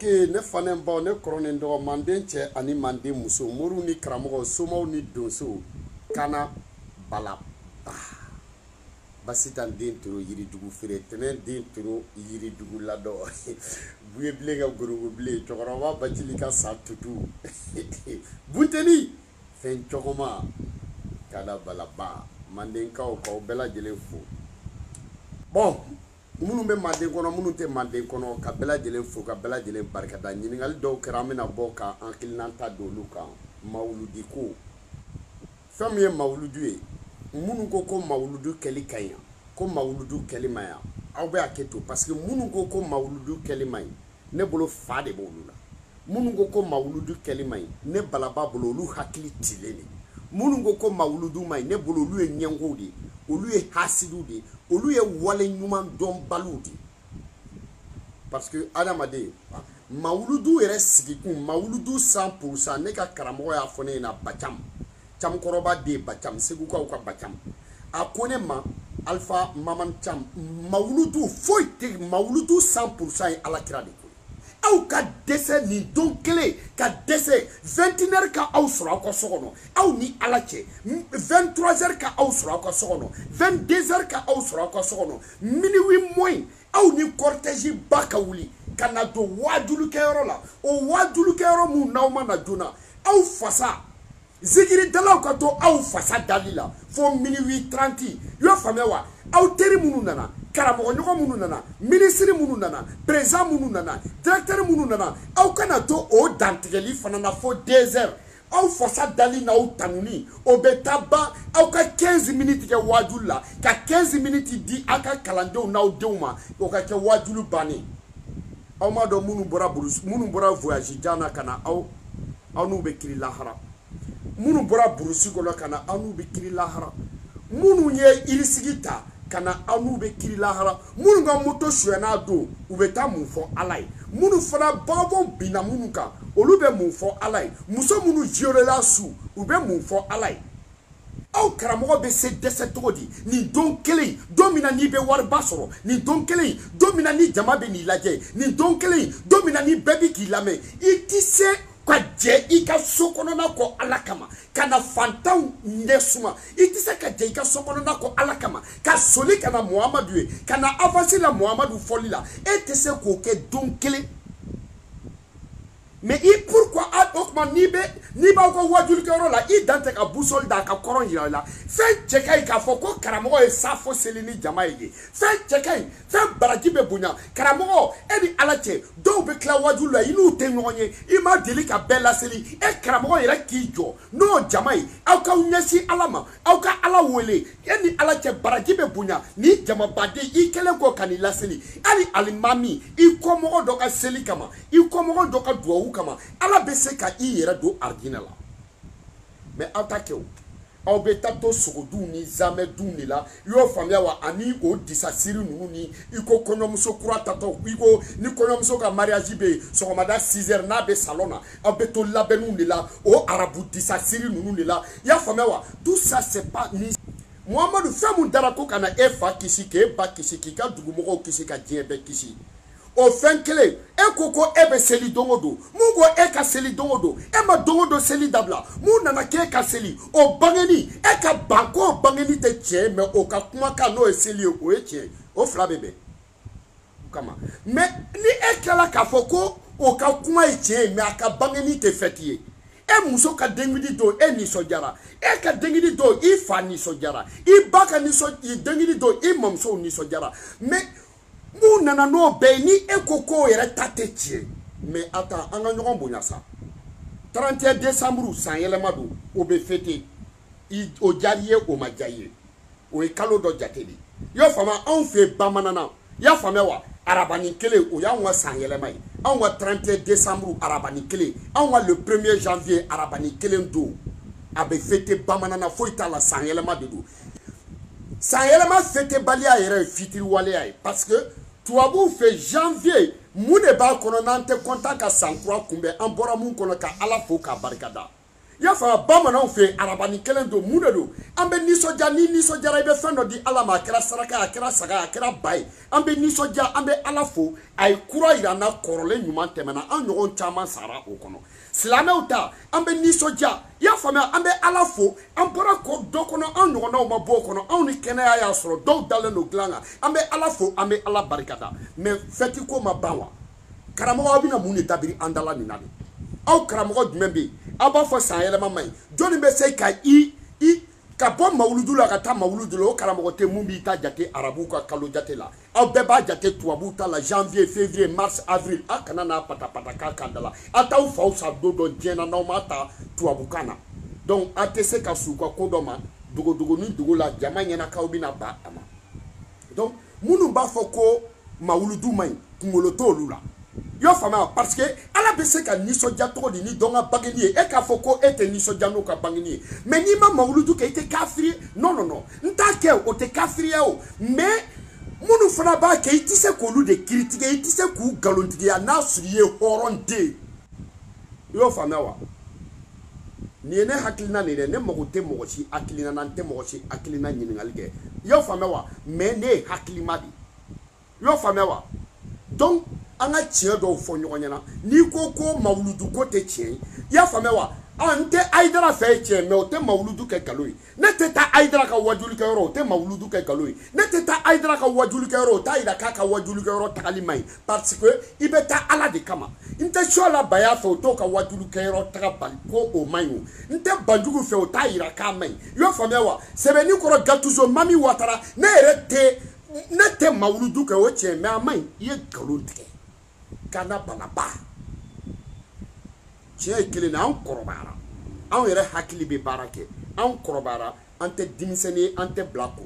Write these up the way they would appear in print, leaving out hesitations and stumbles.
Ok, ne fa ne baw, ne kɔrɔ ni dɔgɔ, manden cɛ ani manden muso, moriw ni karamɔgɔ, somaw ni donsow, kana balaba basitan den toro yirijugu feere, tɛnɛn den toro yirijugu ladɔ, buye bilen ka gorogo bilen, cɛkɔrɔba bacili ka sa tutu, bunteni fɛn cɔgɔma, kana balaba, mandenkaw k'aw bɛɛ lajɛlen fo. Bon, minnu bɛ manden kɔnɔ, minnu tɛ manden kɔnɔ, ka bɛɛ lajɛlen fo, ka bɛɛ lajɛlen barikada. Ɲininkali dɔw kɛra, an bɛna bɔ ka an hakilina ta don olu kan. Mawuludi ko, fɛn min ye mawuludu ye, minnu ko ko mawuludu kɛli ka ɲi, ko mawuludu kɛli man ɲi, aw bɛ hakɛ to, parce que minnu ko ko mawuludu kɛli man ɲi, ne bolo fa de b'olu la. Minnu ko ko mawuludu kɛli man ɲi, ne balaba bolo olu hakili tilen de. Minnu ko ko mawuludu man ɲi, ne bolo olu ye ɲɛngow de ye, olu ye hasidiw de ye, olu ye wale ɲuman dɔnbaliw de ye. Parce que adamaden mawuludu yɛrɛ sigikun, mawuludu 100%, ne ka karamɔgɔ y'a fɔ ne ɲɛna, Bacam Camkɔrɔba den Bacam, Segukaw ka Bacam, a ko ne ma Alpha Maman Cam, mawuludu foyi tɛ, mawuludu 100% ye alakira de ko. Aw ka dɛsɛ nin don kelen ka dɛsɛ 21 heures ka aw sɔrɔ aw ka so kɔnɔ, aw ni ala cɛ, 23 heures ka aw sɔrɔ aw ka so kɔnɔ, 22 heures ka aw sɔrɔ aw ka so kɔnɔ, minuit moins aw ni cortège ba ka wuli ka na don wajulikɛyɔrɔ la. O wajulikɛyɔrɔ mun n'aw ma na joona, aw fasa zikiridalaw ka to aw fasa dali la fo minuit 30. I y'a faamuya wa? Aw teri minnu nana, karamɔgɔ ɲɔgɔn minnu nana, minisiri minnu nana, président minnu nana, directeur minnu nana, aw kana to o dantigɛli fana na fo 2 heures. Aw fasa dali n'aw tanuni o bɛ taa ban aw ka 15 minutes kɛ waajuli la, ka 15 minutes di aw ka kalandenw n'aw denw ma, o ka kɛ waajuli bannen. Aw m'a dɔn minnu bɔra burusi, minnu bɔra voyage jan na ka na, aw n'u bɛ kiri lahara. Minnu bɔra burusi kɔnɔ ka na, aw n'u bɛ kiri lahara. Minnu ye irisigi ta ka na, aw n'u bɛ kiri lahara. Minnu ka moto sonyɛn'a don, u bɛ taa mun fɔ ala ye? Minnu fana bagabɔn binna minnu kan, olu bɛ mun fɔ ala ye? Muso minnu violé su, u bɛ mun fɔ ala ye? Aw karamɔgɔ bɛ se dɛsɛ cogo di nin don kelen, don min na n'i bɛ wariba sɔrɔ, nin don kelen, don min na ni jama bɛ n'i lajɛ, nin don kelen, don min na ni bɛɛ bɛ k'i lamɛn, i ti se ka jɛ i ka so kɔnɔna kɔ ala kama ka na fantanw ɲɛ suma. I tɛ se ka jɛ i ka so kɔnɔna kɔ ala kama ka soli ka na Muhamadu ye, ka na avance la Muhamadu fɔli la, e tɛ se k'o kɛ don kelen. Mais i pourquoi o tuma n'i b'aw ka wajulikɛyɔrɔ la, i dan tɛ ka busɔli da a ka kɔrɔn yira i la. Fɛn cɛ ka ɲi k'a fɔ ko karamɔgɔ ye safo seli ni jama ye, fɛn cɛ ka ɲi, fɛn baraji bɛ bonya. Karamɔgɔ, e ni ala cɛ, dɔw bɛ tila wajuli la, i n'u tɛ ɲɔgɔn ye, i ma deli ka bɛɛ laseli. E karamɔgɔ yɛrɛ k'i jɔ n'o jama ye, aw k'aw ɲɛsin ala ma, aw ka ala wele, e ni ala cɛ baraji bɛ bonya. Ni jamabaden i kɛlen kɔ ka n'i laseli, hali alimami i kɔmɔgɔ dɔ ka seli kama, i kɔmɔgɔ dɔ ka duwawu kama, ala bɛ se ka i yɛrɛ don arijinɛ la. Mais aw ta kɛ o, aw bɛ taa to sogoduw ni zamɛduw de la, i y'o faamuya wa? Ani o disasiri ninnu ni i ko kɔɲɔmuso kura tatɔ, i ko ni kɔɲɔmuso ka mariage bɛ yen sɔgɔmada 6 heures n'a bɛ salon na, aw bɛ to labɛnniw de la, o arabu disasiri ninnu de la, i y'a faamuya wa? Tout ça c'est pas ni Muhamadu fɛn mun dara ko ka na e fa kisi, k'e ba kisi, k'i ka dugumɔgɔw kisi, ka diɲɛ bɛɛ kisi. O fɛn kelen, e ko ko e bɛ seli don o don, mun ko e ka seli don o don, e ma don o don seli dabila, mun nana k'e ka seli, o bangeni, e ka ban k'o bangeni tɛ tiɲɛ ye, mais o ka kumakan n'o ye seli ye, o ye tiɲɛ ye, o fila bɛ bɛn o kama. Mais ni e tilala k'a fɔ ko o ka kuma ye tiɲɛ ye, mais a ka bangeni tɛ fɛti ye, e muso ka denkuli don, e nisɔndiyara, e ka denkuli don, i fa nisɔndiyara, i ba ka denkuli don, i mamusow nisɔndiyara, mais mun nana n'o bɛɛ ye, ni e ko k'o yɛrɛ ta tɛ tiɲɛ. Mais attends, an ka ɲɔgɔn bonya sa. 31 décembre san yɛlɛma don, o bɛ fêter, o diyara i ye, o ma diya i ye, o ye kalo dɔ jate de ye. I y'a faamuya? Anw fɛ yen bamananna, i y'a faamuya wa? Arabani kelen, o y'anw ka san yɛlɛma ye. Anw ka 31 décembre arabani kelen, anw ka le 1er janvier arabani kelen don, a bɛ fêter bamananna, foyi t'a la, san yɛlɛma de don. San yɛlɛma fêtebaliya yɛrɛ ye fitiriwaleya ye, parce que tubabuw fɛ janvier mun de b'a kɔnɔ n'an tɛ content ka san kura kunbɛn, an bɔra mun kɔnɔ ka ala fo k'a barikada. I y'a faamu, bamananw fɛ yen arabani kelen don, mun de don? An bɛ nisɔndiya, ni nisɔndiyara i bɛ fɛn dɔ di Ala ma, a kɛra saraka, a kɛra saga, a kɛra ba ye, an bɛ nisɔndiya, an bɛ Ala fo, a ye kura yira an na, kɔrɔlen ɲuman tɛmɛna, an ɲɔgɔn caman sara o kɔnɔ. Silamɛw ta, an bɛ nisɔndiya, i y'a faamuya, an bɛ Ala fo, an bɔra ko dɔ kɔnɔ, an ɲɔgɔnnaw ma bɔ o kɔnɔ, anw ni kɛnɛya y'a sɔrɔ, dɔw dalen don dilan kan, an bɛ Ala fo, an bɛ Ala barikada. Mais fɛti ko ma ban wa? Karamɔgɔ, aw bɛna mun de dabiri an da la nin na de? Aw karamɔgɔ jumɛn bɛ yen aw b'a fɔ san yɛlɛma man ɲi? Jɔnni bɛ se ka i ka bɔ mawuludu la ka taa mawuludu la? O karamɔgɔ tɛ mun b'i ta jate arabuw ka kalo jate la. Aw bɛɛ b'a jate tubabuw ta la, janvier, février, mars, avril. A kana n'a patapata k'a kan da la. A t'aw faw sa don dɔ diɲɛ na n'aw m'a ta tubabukan na. Donc a tɛ se ka s'u ka ko dɔ ma dogodogo ni dogo la, jama ɲɛna k'aw bɛna ban a ma. Donc minnu b'a fɔ ko mawuludu man ɲi, kunkolo t'olu la. I y'a faamuya, parce que Ala bɛ se ka nisɔndiya cogo di ni dɔ ka bangeni ye? E k'a fɔ ko e tɛ nisɔndiya n'o ka bangeni ye, mais n'i ma mawuludu kɛ i tɛ kafiri ye. Non non non, n t'a kɛ, o tɛ kafiriya o. Mais minnu fana b'a kɛ, i tɛ se k'olu de kiritigɛ, i tɛ se k'u nkalontigiya n'a sɔrɔ i ye hɔrɔn den. I y'o faamuya wa? Nin ye ne hakilina nin ye dɛ, ne mago tɛ mɔgɔ si hakilina na, n tɛ mɔgɔ si hakilina ɲininkali kɛ. I y'o faamuya wa? Mais ne ye hakilima de ye. I y'o faamuya wa? Donc an ka tiɲɛ dɔw fɔ ɲɔgɔn ɲɛna. N'i ko ko mawuludu ko tɛ tiɲɛ ye, i y'a faamuya wa? N tɛ Hayidara fɛ ye tiɲɛ, mais o tɛ mawuludu kɛ nkalon ye. Ne tɛ taa Hayidara ka wajulikɛyɔrɔ, o tɛ mawuludu kɛ nkalon ye. Ne tɛ taa Hayidara ka wajulikɛyɔrɔ, o t'a yira k'a ka wajulikɛyɔrɔ tagali man ɲi, parce que i bɛ taa Ala de kama. N tɛ Sɔla Baya fɛ, o t'o ka wajulikɛyɔrɔ taga bali ko o man ɲi o. N tɛ Banjugu fɛ, o t'a yira k'a man ɲi. I y'a faamuya wa? Sɛbɛnni kɔrɔ Gatuzo Mami Watara, ne yɛrɛ tɛ, ne tɛ mawuludu kɛ, o tiɲɛ, mais a man ɲi. I ye nkalon tigɛ. Kana balaba. Tiɲɛ ye kelen na, an kɔrɔbayara, anw yɛrɛ hakili bɛ baara kɛ, anw kɔrɔbayara, an tɛ denmisɛnnin ye, an tɛ bila ko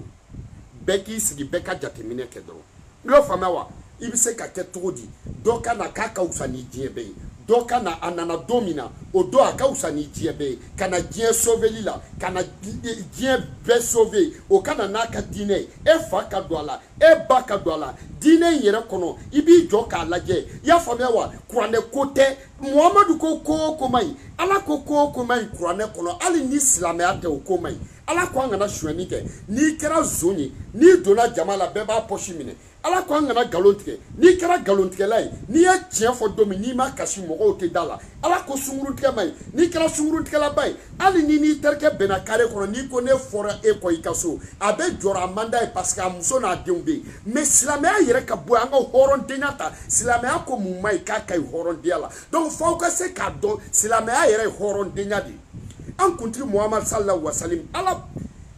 bɛɛ k'i sigi, bɛɛ ka jateminɛ kɛ dɔrɔn. I y'o faamuya wa? I bɛ se ka kɛ cogo di? Dɔ ka na k'a ka fisa ni diɲɛ bɛɛ ye, dɔ ka na a nana don min na, o don a ka fisa ni diɲɛ bɛɛ ye, ka na diɲɛ sauveli la, ka na diɲɛ bɛɛ sauver, o ka na n'a ka diinɛ ye. E fa ka don a la, e ba ka don a la, diinɛ in yɛrɛ kɔnɔ i b'i jɔ k'a lajɛ. I y'a faamuya wa? Kuranɛ ko tɛ, Muhamadu ko ko o ko man ɲi, Ala ko ko o ko man ɲi kuranɛ kɔnɔ, hali ni silamɛya tɛ o ko man ɲi. Ala ko an kana sonyɛni kɛ, n'i kɛra zon ye, n'i donna jama la, bɛɛ b'a pɔsi minɛ. Ala ko an kana nkalon tigɛ, n'i kɛra nkalontigɛla ye, n'i ye tiɲɛ fɔ don min, n'i ma kasi mɔgɔw tɛ da la. Ala ko sunkurutigɛ man ɲi, n'i kɛra sunkurutigɛlaba ye, hali ni n'i terikɛ bɛnna kare kɔnɔ, n'i ko ne fɔra e kɔ i ka so, a bɛ jɔrɔ, a man d'a ye, parce que a muso n'a denw bɛ yen. Mais silamɛya yɛrɛ ka bɔ yen, an ka hɔrɔndenya ta. Silamɛya ko mun man ɲi k'a ka ɲi hɔrɔndenya la. Donc f'aw ka se k'a dɔn silamɛya yɛrɛ ye hɔrɔndenya de ye. An kuntigi Muhamadu sallallahu alaihi wa sallam, Ala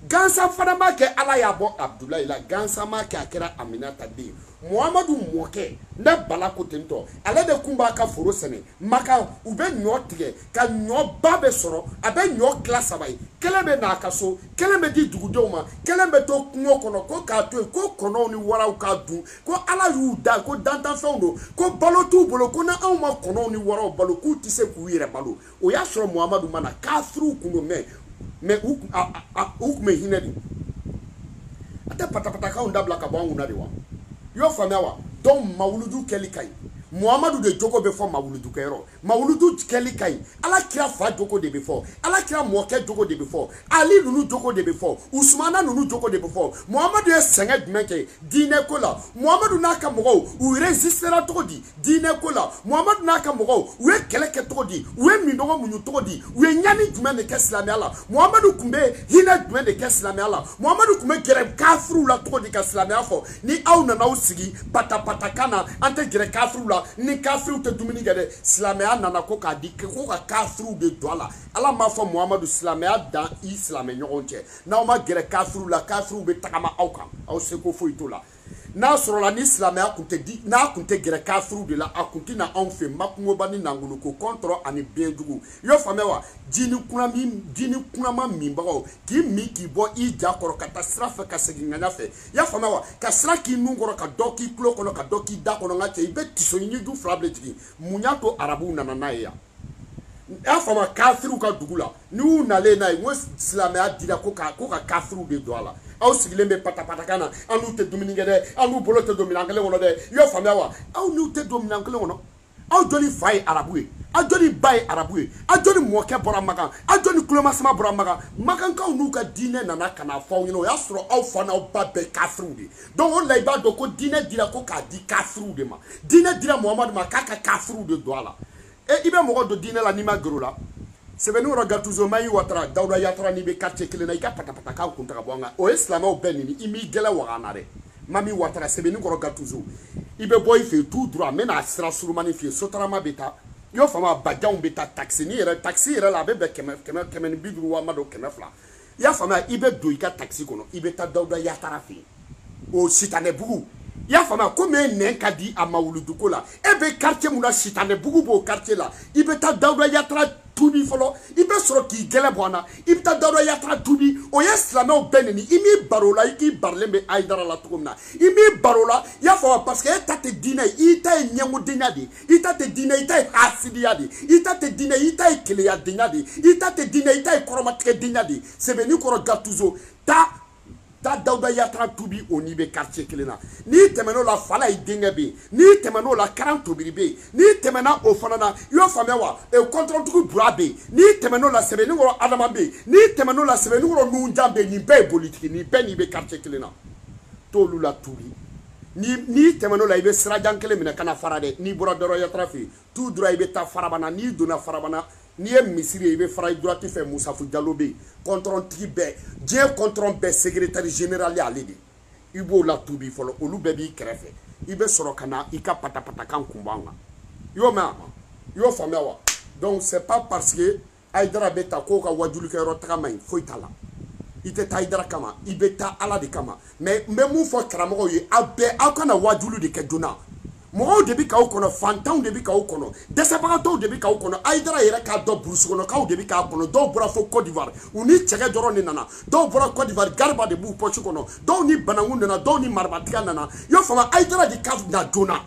gansan fana m'a kɛ, Ala y'a bɔ Abudulayi la, gansan m'a kɛ, a kɛra Aminata den ye. Muhamadu mɔkɛ, ne bala ko ten tɔ, ale de kun b'a ka foro sɛnɛ Maka, u bɛ ɲɔ tigɛ ka ɲɔba bɛ sɔrɔ, a bɛ ɲɔ tila saba ye, kelen bɛ n'a ka so, kelen bɛ di dugudenw ma, kelen bɛ to kungo kɔnɔ, ko k'a to yen ko kɔnɔw ni waraw k'a dun, ko Ala y'u da ko dantanfɛnw don, ko balo t'u bolo, ko ni anw ma kɔnɔw ni waraw balo k'u tɛ se k'u yɛrɛ balo. O y'a sɔrɔ Muhamadu ma na, kafiriw kun don, mais u kun bɛ hinɛ de. A tɛ patapatakanw dabila ka bɔ an kunna de wa? I y'o faamuya wa? Donc mawuludu kɛli ka ɲi. Muhamadu de jogo bɛ fɔ mawuludukɛyɔrɔ, mawuludu kɛli ka ɲi. Ala kira fa jogo de bɛ fɔ, Ala kira mɔkɛ jogo de bɛ fɔ, Ali ninnu jogo de bɛ fɔ, Usumana ninnu jogo de bɛ fɔ. Muhamadu ye sɛgɛn jumɛn kɛ diinɛ ko la? Muhamadu n'a ka mɔgɔw u résistera cogo di diinɛ ko la? Muhamadu n'a ka mɔgɔw u ye kɛlɛ kɛ cogo di? U ye minɔgɔ muɲu cogo di? U ye ɲani jumɛn de kɛ silamɛya la? Muhamadu tun bɛ hinɛ jumɛn de kɛ silamɛya la? Muhamadu tun bɛ gɛrɛ kafiriw la cogo di ka silamɛya fɔ? Ni aw nana aw sigi patapatakan na, an tɛ gɛrɛ kafiriw la, ni kafiriw tɛ dumuni kɛ dɛ. Silamɛya nana ko k'a di, ko ka kafiriw de don a la. Ala m'a fɔ Muhamadu silamɛya dan i silamɛ ɲɔgɔn cɛ. N'aw ma gɛrɛ kafiriw la, kafiriw bɛ tagama aw kan, aw seko foyi t'o la. N'a sɔrɔla ni silamɛya kun tɛ di, n'a kun tɛ gɛrɛ kafiriw de la, a kun tɛ na anw fɛ makungoba ni nangoloko kɔntɔrɔ ani biyɛnjugu. I y'o faamuya wa? Ji ni kunnama minbagaw k'i min k'i bɔ i ja kɔrɔ ka taa sira fɛ ka segin ŋaɲa fɛ. I y'a faamuya wa? Ka sira k'i nun kɔrɔ, ka dɔ k'i tulo kɔnɔ, ka dɔ k'i da kɔnɔ, n ka cɛ i bɛ tiso ɲi ju fila bɛ jigin. Mun y'a to arabuw nana n'a ye yan? I y'a faamu, kafiriw ka dugu la, n'i y'u nalen n'a ye, n ko silamɛya dira ko ka kafiriw de don a la. Aw sigilen bɛ patapatakan na, an n'u tɛ dumuni kɛ dɛ, an n'u bolo tɛ don minɛn kelen kɔnɔ dɛ. I y'o faamuya wa? Aw n'u tɛ don minɛn kelen kɔnɔ. Aw jɔnni fa ye arabu ye? Aw jɔnni ba ye arabu ye, aw jɔnni mɔkɛ bɔra Makan, aw jɔnni kulomasama bɔra Makan. Makankaw n'u ka diinɛ nana ka na fɔ aw ɲɛna, o y'a sɔrɔ aw fa n'aw ba bɛɛ kafiriw de. Donc o de la i b'a dɔn ko diinɛ dira ko k'a di kafiriw de ma. Diinɛ dira Muhamadu ma k'a ka kafiriw de don a la. E i bɛ mɔgɔ don diinɛ la n'i ma gɛrɛ o la. Sɛbɛnni Gattuso Mayi Ouattara Dawuda Yatara n'i bɛ quartier kelen na i ka patapatakan kun ta ka bɔ an kan. O ye silamɛw bɛɛ nini, i m'i gɛlɛ waga an na dɛ. Mami Ouattara Sɛbɛnni Gattuso i bɛ bɔ i fɛ yen tout droit, n bɛ n'a sira surumani f'i ye, Sotarama bɛ taa. I y'o faamu, bajanw bɛ taa taxi ni yɛrɛ taxi yɛrɛ la a bɛ bɛn 150 wa ma don 200. I y'a faamuya, i bɛ don i ka taxi kɔnɔ, i bɛ taa Dawuda Yatara fɛ yen, o Sitanɛbugu. I y'a faamuya, komi e nɛn ka di a mawuluduko la, e bɛ quartier mun na Sitanɛbugu b'o quartier la, i bɛ taa Dawuda Yatara tubi fɔlɔ, i bɛ sɔrɔ k'i gɛlɛ bɔ an na, i bɛ taa Dawuda Yatara tubi. O ye silamɛw bɛɛ neni, i m'i baro la i k'i barilen bɛ Hayidara la cogo min na, i m'i baro la, i y'a faamu, parce que e ta tɛ diinɛ ye, i ta ye ɲɛngodenya de ye, i ta tɛ diinɛ, i ta ye hasidiya de ye, i ta tɛ diinɛ, i ta ye keleyadenya de ye, i ta tɛ diinɛ, i ta ye kɔrɔmatigɛdenya de ye. Sɛbɛnni kɔrɔ Gattuso taa Dawuda Yatara tubi, o n'i bɛ quartier kelen na. N'i tɛmɛn'o la Falaye denkɛ bɛ yen, n'i tɛmɛn'o la Karan Tobiri bɛ yen, n'i tɛmɛna o fana na, i y'o faamuya wa, kɔntɔrɔntugu Bura bɛ yen, n'i tɛmɛn'o la Sɛbɛnnikɔrɔ Adama bɛ yen, n'i tɛmɛn'o la Sɛbɛnnikɔrɔ Nunjan bɛ yen, nin bɛɛ ye politiki, nin bɛɛ n'i bɛ quartier kelen na, t'olu la tubi. N'i tɛmɛn'o la i bɛ sirajan kelen minɛ ka na fara dɛ, n'i bɔra Dawuda Yatara fɛ yen tout droit i bɛ taa Farabana, n'i donna Farabana n'i ye misiri ye i bɛ fara i droite fɛ, Musafu Jalo bɛ yen, kɔntɔrɔntigi bɛɛ, diɲɛ kɔntɔrɔn bɛɛ secrétaire général y'ale de, i b'o la tubi fɔlɔ, olu bɛɛ b'i kɛrɛfɛ, i bɛ sɔrɔ ka na i ka patapatakan kun bɔ an kan. I y'o mɛn, i y'o faamuya wa? Donc c'est pas parce que Hayidara bɛ ta k'o ka wajulikɛyɔrɔ taga man ɲi, foyi t'a la. I tɛ taa Hayidara kama, i bɛ taa Ala de kama. Mais n bɛ mun fɔ karamɔgɔw ye, aw bɛɛ aw kana wajulu de kɛ joona. Mɔgɔw de bɛ k'aw kɔnɔ, fantanw de bɛ k'aw kɔnɔ, dɛsɛbagatɔw de bɛ k'aw kɔnɔ. Hayidara yɛrɛ k'a dɔn burusukɔnɔkaw de bɛ k'a kɔnɔ, dɔw bɔra fo Côte d'Ivoire, u ni cɛkɛ dɔrɔn de nana, dɔw bɔra Côte d'Ivoire gariba de b'u pɔsi kɔnɔ, dɔw ni bananku nana, dɔw ni marabatiga nana. I y'a faamu, Hayidara de ka na joona.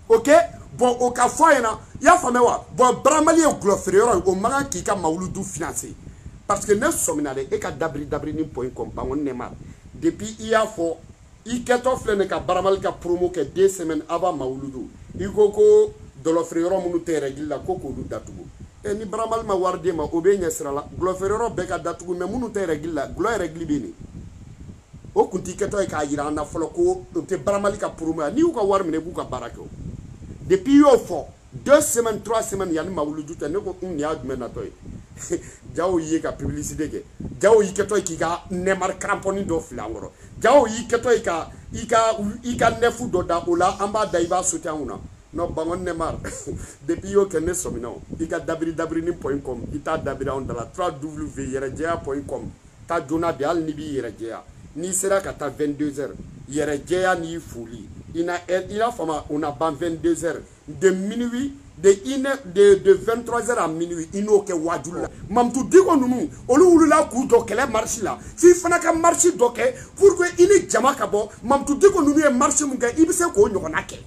Ok, bon o ka fɔ a ɲɛna, i y'a faamuya wa? Bon Baramali ye gulɔ feere yɔrɔ ye, o man kan k'i ka mawuludu financer, parce que ne sɔmina dɛ, e ka dabiri dabiri ni point com Bangoni Nɛma, depuis i y'a fɔ i kɛtɔ filɛ nin ka Baramali ka promo kɛ 2 semaines avant mawuludu, i ko ko dɔlɔ feere yɔrɔ minnu tɛ règle la ko k'olu datugu. E ni Baramali ma wari d'e ma, o b'e ɲɛ sira la. Gulɔ feere yɔrɔ bɛɛ ka datugu, mais minnu tɛ règle la, gulɔ règle bɛ nin. O kun t'i kɛtɔ ye k'a yira an na fɔlɔ ko o tɛ Baramali ka promo ye, n'i y'u ka wari minɛ i b'u ka baara kɛ o. Depuis i y'o fɔ 2 semaines 3 semaines yanni mawuludu tɛ, ne ko nin y'a jumɛn natɔ ye? Jaw y'i ka publicité kɛ, jaw y'i kɛtɔ ye k'i ka Nɛmari cramponni dɔ fili an kɔrɔ, jaw y'i kɛtɔ ye ka i ka nɛfu dɔ da o la, an b'a da i b'a sauter an kunna. Non Bangoni Nɛmar, depuis i y'o kɛ ne sɔmina o. I ka dabiri dabiri point com, i t'a dabiri anw da la, www.yɛrɛjɛya.com, taa joona bi, hali n'i b'i yɛrɛ jɛya, n'i sera ka taa 22 heures yɛrɛjɛya n'i foli, i n'a faamu, o na ban 22 heures de minuit de de 23 heures à minuit, i n'o kɛ waajuli la. Mamutu Diko ninnu olu wulila k'u jɔ kɛlɛ marche la, f'i fana ka marche dɔ kɛ pour que i ni jama ka bɔ. Mamutu Diko ninnu ye marche mun kɛ, i bɛ se k'o ɲɔgɔnna kɛ,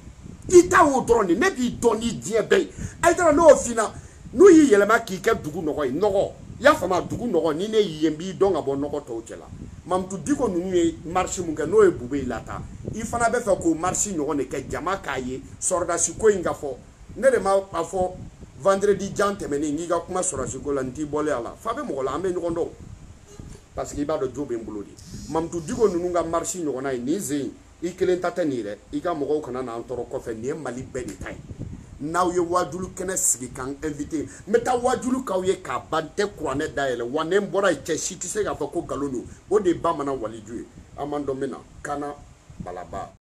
i ta o dɔrɔn de, ne b'i dɔn ni diɲɛ bɛɛ ye. Hayidara n'o f'i ɲɛna, n'u y'i yɛlɛma k'i kɛ dugu nɔgɔ ye, nɔgɔ, i y'a faamu, dugu nɔgɔ, ni ne y'i ye n b'i dɔn ka bɔ nɔgɔ tɔw cɛ la. Mamutu Diko ninnu ye marche mun kɛ, n'o ye Bube lata, i fana bɛ fɛ k'o marche ɲɔgɔn de kɛ, jama k'a ye, sɔrɔdasi ko in ka fɔ. Ne de ma a fɔ vendredi jan tɛmɛnen n'i ka kuma sɔrɔdasi ko la, n t'i bɔlen a la, fa bɛ mɔgɔ la, an bɛ ɲɔgɔn dɔn, parce que i b'a dɔn jo bɛ n bolo de. Mamutu Diko ninnu ka marche ɲɔgɔnna ye nin zen, i kelen ta tɛ nin ye dɛ, i ka mɔgɔw kana n'an tɔɔrɔ kɔfɛ, nin ye Mali bɛɛ de ta ye. N'aw ye wajulu kɛnɛ sigi k'an invité, n bɛ taa wajulu k'aw ye k'a ban, n tɛ kuranɛ dayɛlɛ wa ne bɔra yen cɛ si tɛ se k'a fɔ ko nkalon don. O de ye bamanan waliju ye, an m'an dɔn min na kana balaba.